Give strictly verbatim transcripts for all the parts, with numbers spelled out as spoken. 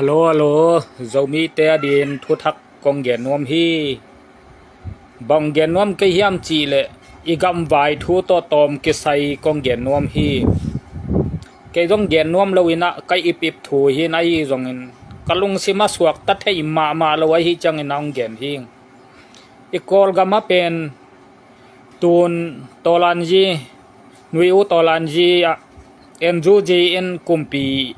Hello, hello. Zomite adingin thuthak kong gen nuam hi. Bang gen nuam kei hiam cih leh i gamvai thu tawh tawm kisai kong gen nuam hi. Kei zong gen nuam lo in ah ka ipip thu hi in, ahi zongin ka lungsim a suakta thei mahmah lo ahih ciangin ah hong gen hi. I Kawlgam ah pen tun Tawlanzi, Nui U Tawlanzi ah N U G in kumpi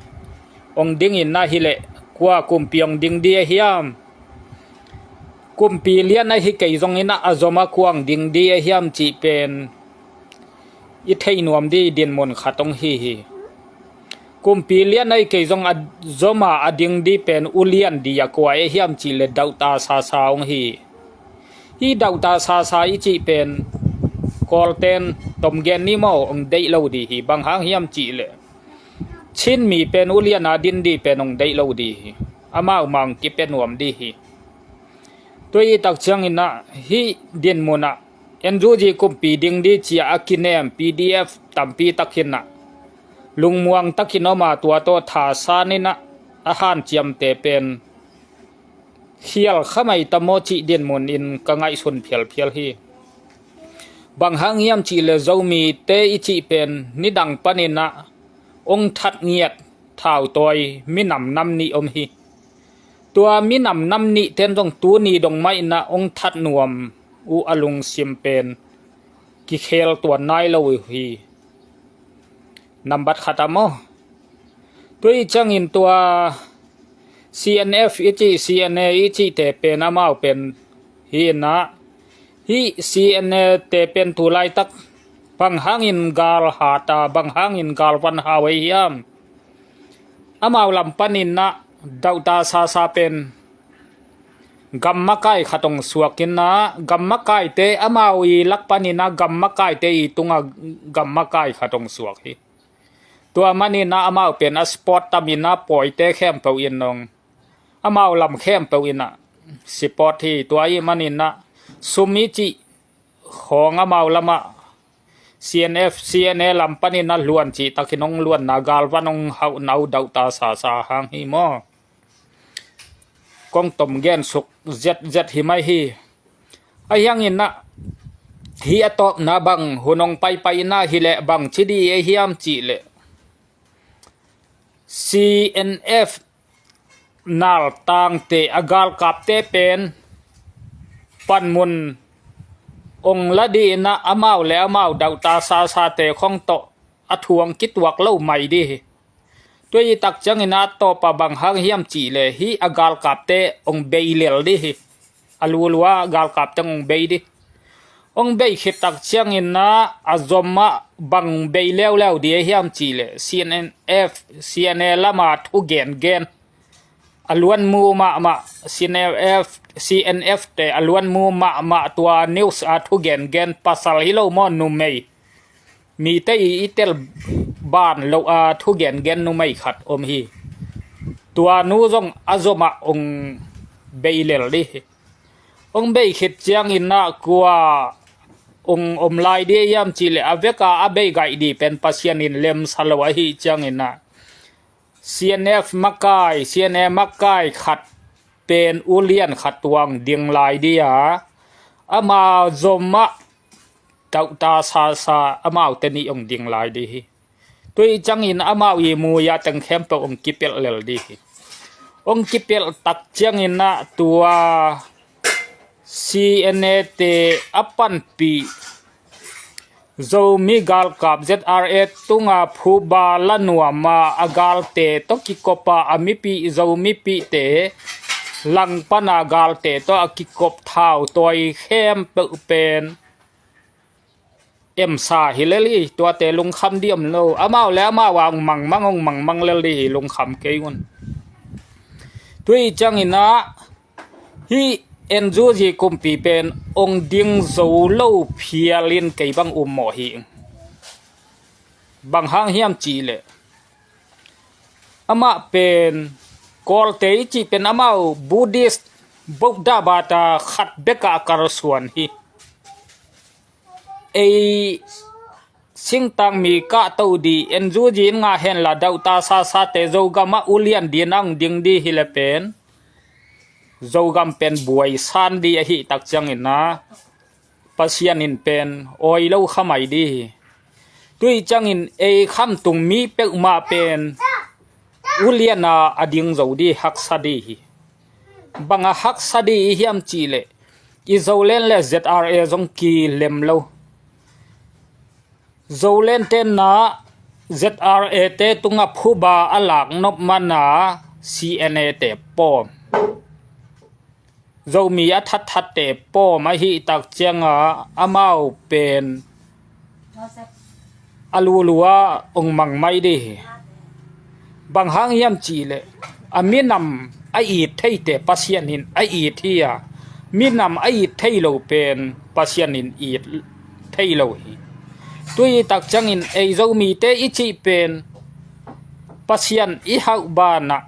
hong ding in ah hi leh kua kumpi hong ding ding a hiam? Kumpi lian ahi kei zongin ah a zom ah kua hong ding ding a hiam cih pen i thei nuam ding dinmun khat hong hi hi. Kumpi lian ahi kei zong a zom ah a ding ding pen ulian ding a kua a hiam cih leh Doctor Sasa hong hi. Hih Doctor Sasa i cih pen Kawlten tom gen ni maw, hong deih lo ding hi. Bang hang hiam cih leh Chin mi pen ulian a ding ding pen hong deih lo ding hi. Amau mah hong kipia nuam ding hi. Tua i tak ciangin ah hih dinmun ah N U G kumpi ding ding ci-a a kinem P D F tampi takin ah lungmuang takin om a, tua tawh thasan in ah a hanciamte pen khial kha mai ta maw cih dinmun in ka ngaihsun phialphial hi. Bang hang hiam cih leh Zomite i cih pen nidang panin ah hong that ngiat thautawi minam nam nih om hi. Tua minam nam nihten zong tuni dong mah in ah hong that nuam uh a lungsim pen kikhel tuan nai lo uh hi. Nambat khat ah maw. Tua i ciangin tua C N F i cih, C N A i cihte pen amau pen hi in ah, hih C N A te pen tu laitak bang hangin gal hat a, bang hangin gal van hau ahi hiam? Amau lam panin ah Doctor Sasa pen gam makai khat hong suak in ah, gam makaite, amau i lak panin ah gam makaite i tungah gam makai khat hong suak hi. Tua manin ah amau pen a support tam in ah pawite khempeuh in hong, amau lam khempeuh in ah support hi. Tua ahih manin ah sum i cih khawng amau lamah C N F, C N A lam panin ah luan cih takin hong luanna, galvan hong hauhna uh Doctor Sasa hang hi maw. Kong tom gen suk zetzet hi mai hi. Ahi hangin ah hih a tawpna bang hun hong paipai in ah hi leh bang ci ding a hiam cih leh C N F naltangte, a galkapte pen panmun hong la ding in ah amau le amau Doctor Sasate khong tawh a thu hong kituak lo mai ding hi. Tua i tak ciangin ah a tawp ah bang hang hiam cih leh hih a galkapte hong bei lel ding hi. A lulua galkapte hong bei ding. Hong bei khit tak ciangin ah a zom ah bang bei leuleu ding a hiam cih leh C N F, C N A lam a thu gengen, a luanmu mahmah, C N F, C N F te a luanmu mahmah, tua news a thu gengen, pasal hi lo maw, numei, mite i, i tel ban lo a thu gengen numei khat om hi. Tua nu zong a zom ah hong bei lel ding hi. Hong bei khit ciangin ah kua hong om lai ding hiam cih leh a vek a a bei gaih ding pen Pasian in lemsa lo ahih ciangin ah C N F makai, C N A makai khat pen ulian khat tua hong ding lai ding a, ama zom ah Doctor Sasa amaute nih hong ding lai ding hi. Tua i ciangin amau i mu-a teng khempeuh hong kipelh lel ding hi. Hong kipelh tak ciangin ah tua C N A te a panpih Zomi galkap Z R A tunga phuba la nuam a, a galte tawh kikop a, a mipih, Zomipihte langpan a galte tawh a kikop thautawi khempeuh pen emsa hi lel hi. Tuate lungkham ding om lo. Amau le amau a hong mangmang, hong mangmang lel ding hi, lungkham kei un. Tua i ciangin ah hih N U G kumpi pen hong ding zo lo phial in kei bang um mawh hi. Bang hang hiam cih leh amah pen Kawlte i cih pen amau Buddhist, Buddha bata khat bek a kalsuan hi. Ei Singtang mi kahto di, N G O in ngah henla, dauhta sasate Zogam ah ulian ding a hong ding di hi le pen, Zogam pen buai san di ahih tak ciangin ah, Pasian in pen awi lo kha mai di hi. Tua ciangin ei khamtung mi peuhmah pen ulian a a ding zo di haksa di hi. Bang a haksa di i hiam cih leh, i Zoland le Z R A zong kilem lo. Zoland te na Z R A te tungah phuba a lak nop man a C N A te pawm. Zomi a thatthat te pawm ahih tak ciangin amau pen a lulu a hong mang mai di hi. Bang hang hiam cih leh, a minam a it theite Pasian in a it hi a, minam a it thei lo pen Pasian in it thei lo hi. Tua ahih tak ciangin ei Zomite i cih pen Pasian i hauh banah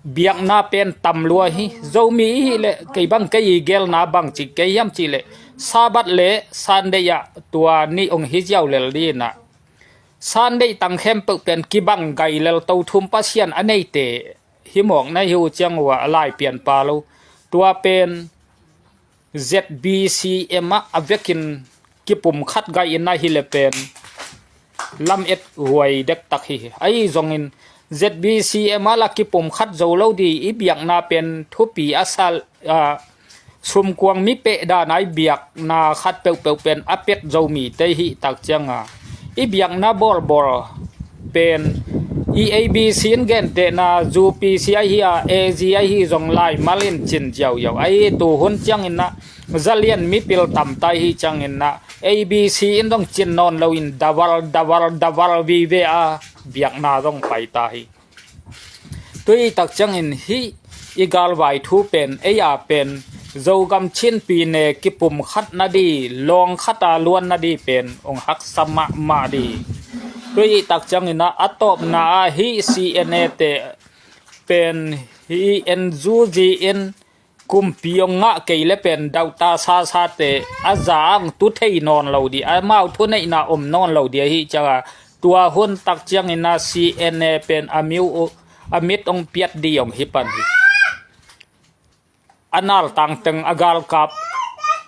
biakna pen tam lua hi. Zomi i hih leh, kei bang kei i gelna bang ci kei hiam cih leh, Sabbath le Sunday ah tua nih hong hi ziau lel ding in ah, Sunday tang khempeuh pen kibang gai lel, to thum Pasian a neite hi mawk na hi uh ciang uh a, a lai pianpa lo. Tua pen Z B C M ah a vekin kipumkhat gai in ah hi le pen lamet huai dektak hi. Ahi zongin Z B C M ah la kipumkhat zo lo di, i biakna pen thupi a sal, a, sumkuang mi pehdan a i biakna khat peuhpeuh pen a pet Zomite ahih tak ciangin i biakna bawlbawl pen i A B C in gentehna U P C ahi a, A G ahi zong laimal in cin ziauziau. Ahi tu hun ciangin ah zalian mipil tamta ahih ciangin ah A B C in zong cin nawn loin daval daval daval vive a biakna zong paita hi. Tua ahih tak ciangin hih i galvai thu pen ei a pen Zogam Chin pyine kipumkhat na di, lawng khat a luan na di pen hong haksa mahmah di. Tua ahih tak ciangin ah a tawpna ah hih C N A te pen hih N G O in kumpi hong ngah kei le pen dauhta sasate a za hong tu thei nawn lo di, amau thuneihna om nawn lo di ahih ciangin tua hun tak ciangin ah C N A pen a miu, a mit hong piat di hong hi pan hi. A naltang teng, a galkap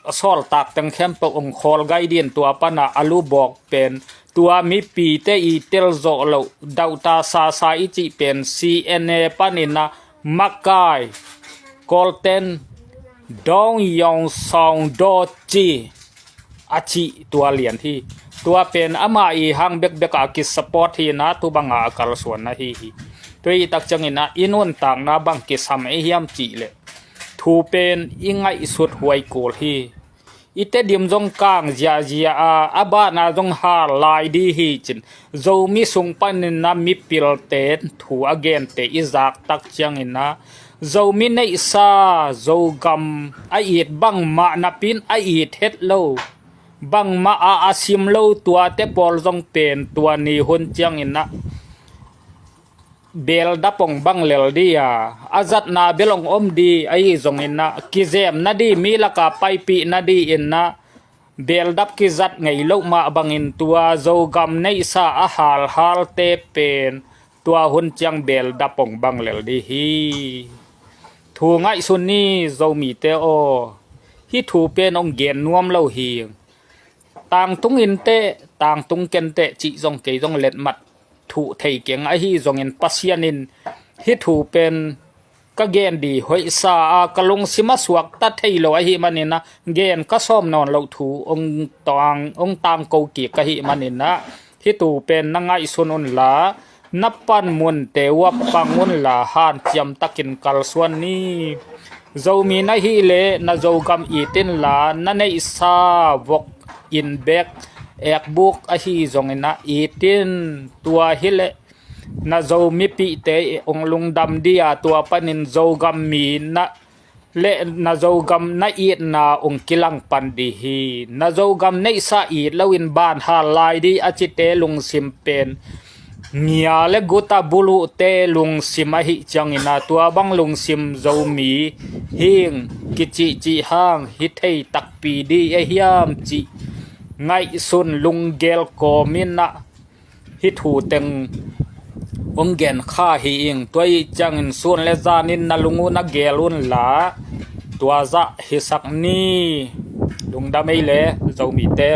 a sawltak teng khempeuh hong khawl gai ding, tua pan ah a lubawk pen tua mipite i tel zawh loh dauhta sasa i cih pen C N A panin ah makai Kawlten Dong Yong Song Do Ci a cih tua lian hi. Tua pen amah i hang bekbek a kisupport hi in ah tu bang a a kalsuan na hi hi. Tua ahih tak ciangin ah i nuntakna bang kisam ei hiam cih leh, thu pen i ngaihsut huai kul hi. I Tedim zong kang ziahziah a, a banah zong hal lai di hi cin, Zomi sung panin ah mipilte thu a gente i zak tak ciangin ah Zomi neihsa, Zogam a it bangmah napi in a it het lo, bangmah a a sim lo tuate pawl zong pen tua ni hun ciangin ah beldap hong bang lel di a, a zatna bel hong om di, ahi zongin ah kizemna di, mi laka paipihna di in ah beldap kizat ngei loh mah bangin tua Zogam neihsa a halhalte pen tua hun ciang beldap hong bang lel di hi. Thu ngaihsun ni Zomite aw, hih thu pen hong gen nuam lo hi. Tangtung inteh, tangtung kenteh cih zong kei zong letmat thuh thei keng, ahi zongin Pasian in hih thu pen ka gen di hoihsa a, ka lungsim a suakta thei lo ahih manin ah gen ka sawm nawn loh thu hong tang, hong tangko kik ka hih manin ah hih thu pen na ngaihsun unla, na panmunte uap pang unla hanciam takin kalsuan ni. Zomi na hih leh na Zogam it inla, na neihsa vok in bek ekbuk ahi zongin ah it in. Tua hi leh na Zo mipihte hong lungdam di a, tua panin Zogam mi na le na Zogam na itna hong kilang pan di hi. Na Zogam neihsa it loin ban hal lai di a cite lungsim pen ngia le guta buluhte lungsim ahih ciangin ah tua bang lungsim Zomi hing kicihcih hang hi thei takpi di a hiam cih ngaihsun lunggel kawmin ah hih thu teng hong gen kha hi ing. Tua ahih ciangin sun le zanin na lung un a gel unla, tua zah hisak ni. Lungdam ei le Zomite.